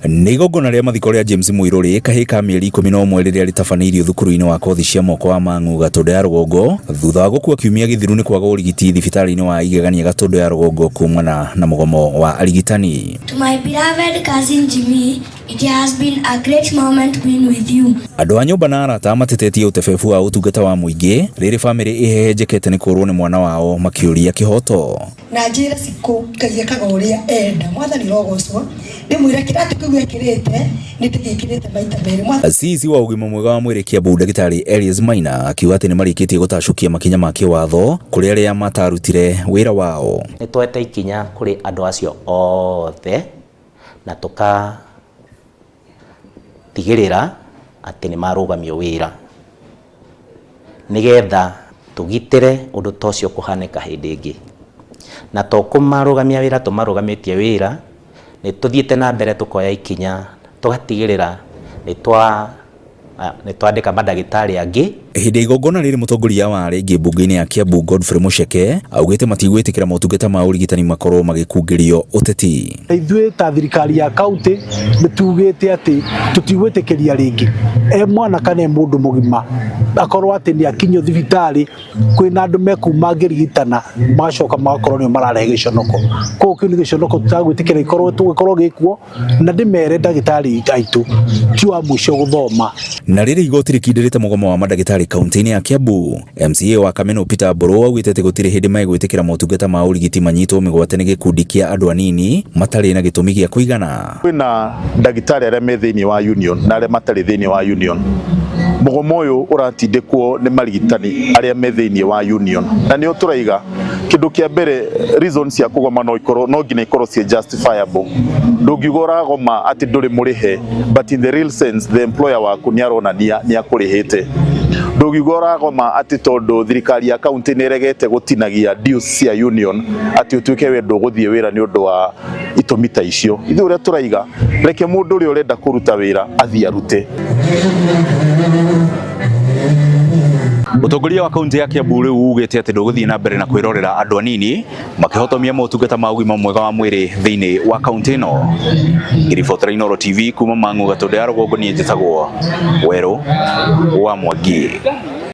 Nĩ igongona rĩa mathiko rĩa James Muiruri, kahĩĩ ka mĩeri 11 rĩrĩa rĩtabanĩirio thukuru-inĩ wa kothi cia moko wa Mang'u Gatũndũ ya Rũgongo thutha wa gũkua kiumia gĩthiru nĩ kwaga ũrigiti thibitarĩ-inĩ wa Igegania Gatũndũ ya Rũgongo kumana na mũgomo wa arigitani. To my beloved cousin Jimmy, it has been a great moment being with you. Andũ a nyũmba na arata matetetie ũtebebu wa ũtungata wa mũingĩ rĩrĩ bamĩrĩ ĩhehenjekete nĩ kũrwo nĩ mwana wao makĩũria kĩhoto. Na njĩre cikũ Ngai ekaga ũrĩa enda. Mwathani rogocwo. Ndĩmwĩre kĩratũ kĩu ekĩrĩte nĩ ndĩgĩkĩrĩte maita merĩ. CEC wa ũgima mwega wa mwĩrĩ Kiambu Ndagĩtarĩ Elias Maina akiuga atĩ nĩ marĩkĩtie gũtacũkia makinya ma kĩwatho kũrĩ arĩa matarutire wĩra wao. Nĩ tuoete ikinya kũrĩ andũ acio othe na tũkatigĩrĩra atĩ nĩ marũgamio wĩra nĩgetha tũgitĩre ũndũ ta ũcio kũhanĩka hĩndĩ ĩngĩ. Na to kũmarũgamia wĩra tũmarũgamĩtie wĩra, nĩ tũthiĩte na mbere tũkoya ikinya tũgatigĩrĩra nĩ twa nĩ twandĩka mandagĩtarĩ angĩ. Hĩndĩ ya igongona rĩrĩ mũtongoria wa arĩa aingĩ mbunge-inĩ ya Kiambu Godfrey Mucheke augĩte matigwĩtĩkĩra motungata ma ũrigitani makorwo magĩkungĩrio ũteti. Ithuĩ ta thirikari ya kaunti nĩ tugĩte atĩ tũtigwĩtĩkĩria rĩngĩ e mwana kana e mũndũ mũgima akorwo atĩ nĩ akinyio thibitarĩ kwĩna andũ mekuma ngĩrigitana magacoka magakorwo nĩo mararehe gĩconoko. Koguo kĩu nĩ gĩconoko tũtagwĩtĩkĩra gĩkorwo tũgĩkorwo gĩkuo na ndĩmere ndagĩtarĩ aitũ ti wa mũico gũthoma. Na rĩrĩ igoti rĩkindĩrĩte mũgomo wa mandagĩtarĩ kaunti-inĩ ya Kiambu, MCA wa Kameno Peter Mbũrũ augĩte atĩ gũtirĩ hĩndĩ megwĩtĩkĩra motungata ma ũrigiti manyitwo mĩgwate nĩ gĩkundi kĩa andũ anini matarĩ na gĩtũmi gĩa kũigana. Kwĩna ndagĩtarĩ arĩa me thĩinĩ wa union na arĩa matarĩ thĩinĩ wa union. Mũgomo ũyũ ũratindĩkwo nĩ marigitani arĩa me thĩinĩ wa union, na nĩo tũraiga kĩndũ kĩa mbere, reasons cia kũgoma no ikorwo no nginya ikorwo ciĩ justifiable. Ndũngiuga ũragoma atĩ ndũrĩ mũrĩhe, but in the real sense the employer waku nĩ aronania nĩ akũrĩhĩte. Ndũngiuga ũragoma atĩ tondũ thirikari ya kaunti nĩ ĩregete gũtinagia dues cia union atĩ ũtuĩke we ndũgũthiĩ wĩra nĩ ũndũ wa itũmi ta icio. Ithuĩ ũrĩa tũraiga, reke mũndũ ũrĩa ũrenda kũruta wĩra athiĩ arute. Ũtongoria wa kaunti ya Kiambu rĩu ugĩte atĩ ndũgũthiĩ na mbere na kwĩrorera andũ anini makĩhotomia motungata ma ũgima mwega wa mwĩrĩ thĩinĩ wa kaunti ĩno. Ngĩribotera Inooro TV kuma Mang'u Gatũndũ ya Rũgongo, niĩ njĩtagwo Werũ wa Mwangi.